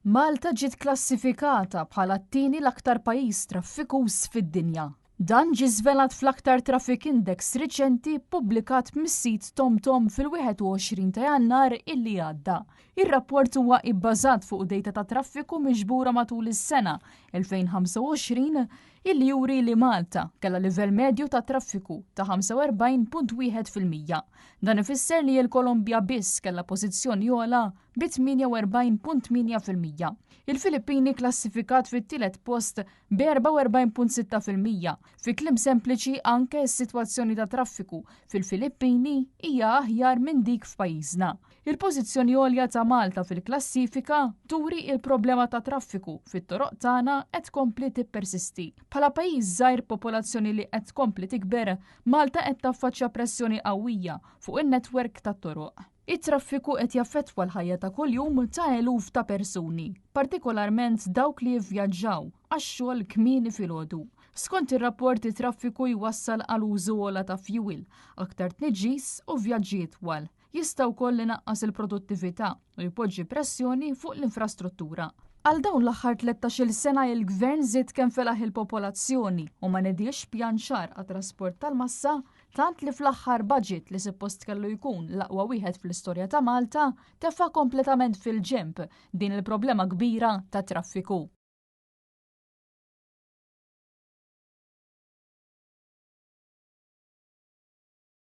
Malta ġiet klassifikata bħala t-tieni l-aktar pajjiż traffikuż fid-dinja. Dan ġie żvelat fl-aktar Traffic Index riċenti ppubblikat mis-sit TomTom fil-21 ta' Jannar illi għadda. Ir-rapport huwa ibbażat fuq data ta' traffiku miġbura matul is-sena 2025 illi juri li Malta kellha livell medju ta' traffiku ta' 45.1%. Dan ifisser li l-Kolombja biss kellha pożizzjoni ogħla bi 48.8%. Il-Filippini klassifikat fit-tielet post bi 44.6%. Fi kliem sempliċi anke s-sitwazzjoni ta' traffiku fil-Filippini hija aħjar minn dik f'pajjiżna. Il-pożizzjoni għolja ta' Malta fil-klassifika turi il-problema ta' traffiku fit-toroq tagħna qed tkompli tippersisti. Bħala pajjiż żgħir popolazzjoni li qed tkompli tikber, Malta qed taffaċċja pressjoni qawwija fuq in-netwerk tat-toroq. It-traffiku qed jaffettwa l-ħajja ta' kuljum ta' eluf ta' persuni, partikolarment dawk li jivvjaġġaw għax-xogħol kmieni filgħodu. Skont ir-rapport it-traffiku jwassal għal użu ogħla ta' fjuwil, aktar tniġġis u vjaġġi itwal. Jista' wkoll inaqqas il-produttività u jpoġġi pressjoni fuq l-infrastruttura. Għal dawn l-aħħar 13-il sena il-Gvern żied kemm felaħ il-popolazzjoni u ma nediex pjan ċar għat-trasport tal-massa tant li fl-aħħar budget li suppost kellu jkun l-aqwa wieħed fl-istorja ta' Malta tefa' kompletament fil-ġenb din il-problema kbira ta' traffiku.